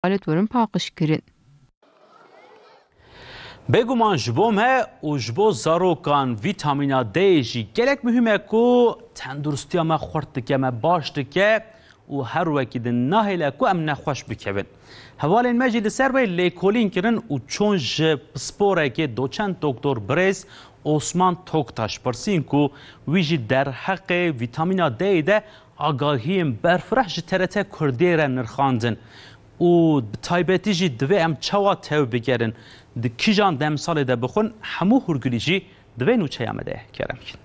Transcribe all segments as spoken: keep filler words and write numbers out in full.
Halet werin paqijkirin. Bêguman ji bo me û ji bo zarokan vîtamîna D jî gelek muhîm e ku tenduristiya me xurt dike, me baş dike û her wekî din nahêle ku em nexweş bikevin. Hevalên me jî li ser wê lêkolîn kirin û çûn ji pisporekê doçent doktor birêz Osman Toktaş pirsîn ku wî jî derheqê vîtamîna D de agahiyên berfireh ji T R T Kurdiyê re nirxandin û bi taybetî jî divê em çawa tew bigerin, di kîjan demsalê de bixwin, hemû hûrgulî jî di vê nûçeya me de ye. Kerem kin.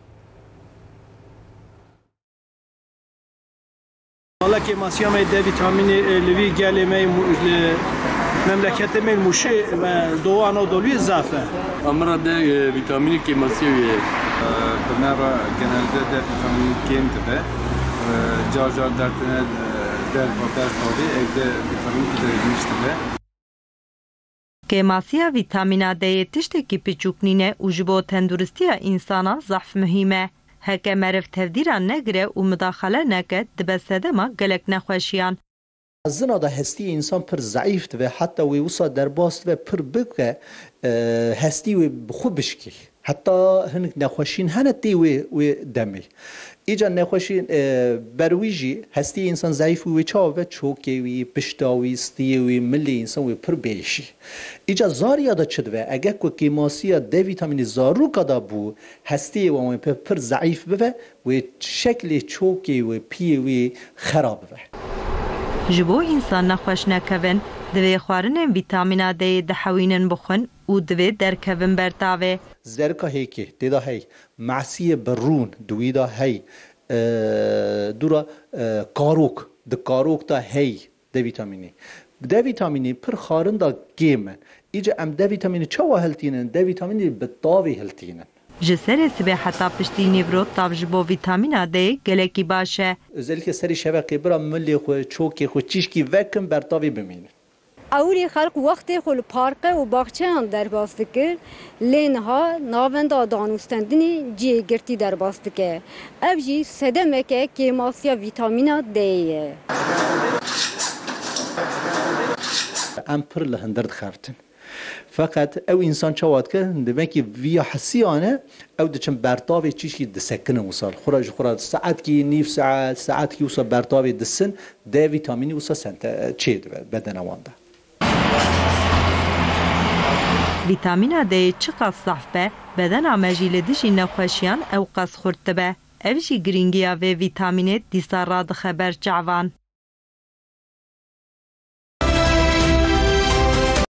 Wala kêmasiya me D vîtamînê, e, li vî gelê me, li memleketê me Mûşê, me Doğu Anadolu'yê zaf e. Amira D, e, vîtamînê kêmasiya wî ye. E, bi me re genelde D vîtamînê kêm dibe. E, car car dertine, e, derva, dertavê, ev D vîtamînê dergîniş dibe. Kêmasiya vîtamîna D yê tiştekî piçûk nîne û ji bo tenduristiya însanan zehf muhîm e. Heke meriv tevdîra negire û midaxele neke, dibe sedema gelek nexweşiyan. Zina de hestiyê însan pir zeîf dibe, heta wê wisa derbas dibe, pir bike, e, hestî wê bi xwe bişkî. Heta hinek nexweşîn hene tê wê, wê demê. Îca nexweşîn, e, ber wî jî hestiyê însan zeîf wî wê çawa be? Çokê wî, pişta wî, stiyê wî, milê însan wê pir bêşî. Îca zariya de çi dibe? Eger ku kêmasiya D vîtamînê zaroka de bû, hestiyê wan wê pir, pir zeîf bibe, wê şeklê çokê wê, piyê wî xera bibe. Ji bo însan nexweş nekevin, divê xwarinên vîtamîna D'yê dihewînin bixwin û divê derkevin bertavê. Zerika hêkê tê de hey, mesiyê bi rûn di wî de hey, e, dûra, e, karok, di karok de hey D vîtamînê. D vîtamînê pir xwarin de kêm e. Îca em D vîtamînê çawa hiltînin? D vîtamînê bi tavê hiltînin. Ji serê sibê heta piştî nîvro tav ji bo vîtamîna D'yê gelekî baş e. Özellikle serê şeveqê bira milê xwe, çokê xwe, çîşkî vekin ber tavê bimînin. Ewilî xelk wextê xwe li parke û baxçeyan derbas dikir, lê niha navenda danûstendinê cihê girtî derbas dike. Ev jî sedemeke kêmasiya vîtamîna D'yê ye. Em pir li hundir dixebitin. Feqet ew însan çawa dike? Demekî viya hesiyane ew diçin bertavê çîşkî disekinin wisal. Xura ji xura saetkî, nîv saet, saetkî wisa bertavê disin, D vîtamînî wisa sente-, çê dibe bedena wan de. Vîtamîna D'yê çiqas zehf be, bedena me jî li dijî nexweşiyan ew qas xurt dibe. Ev jî girîngiya vê vîtamînê dîsa radixe ber çavan.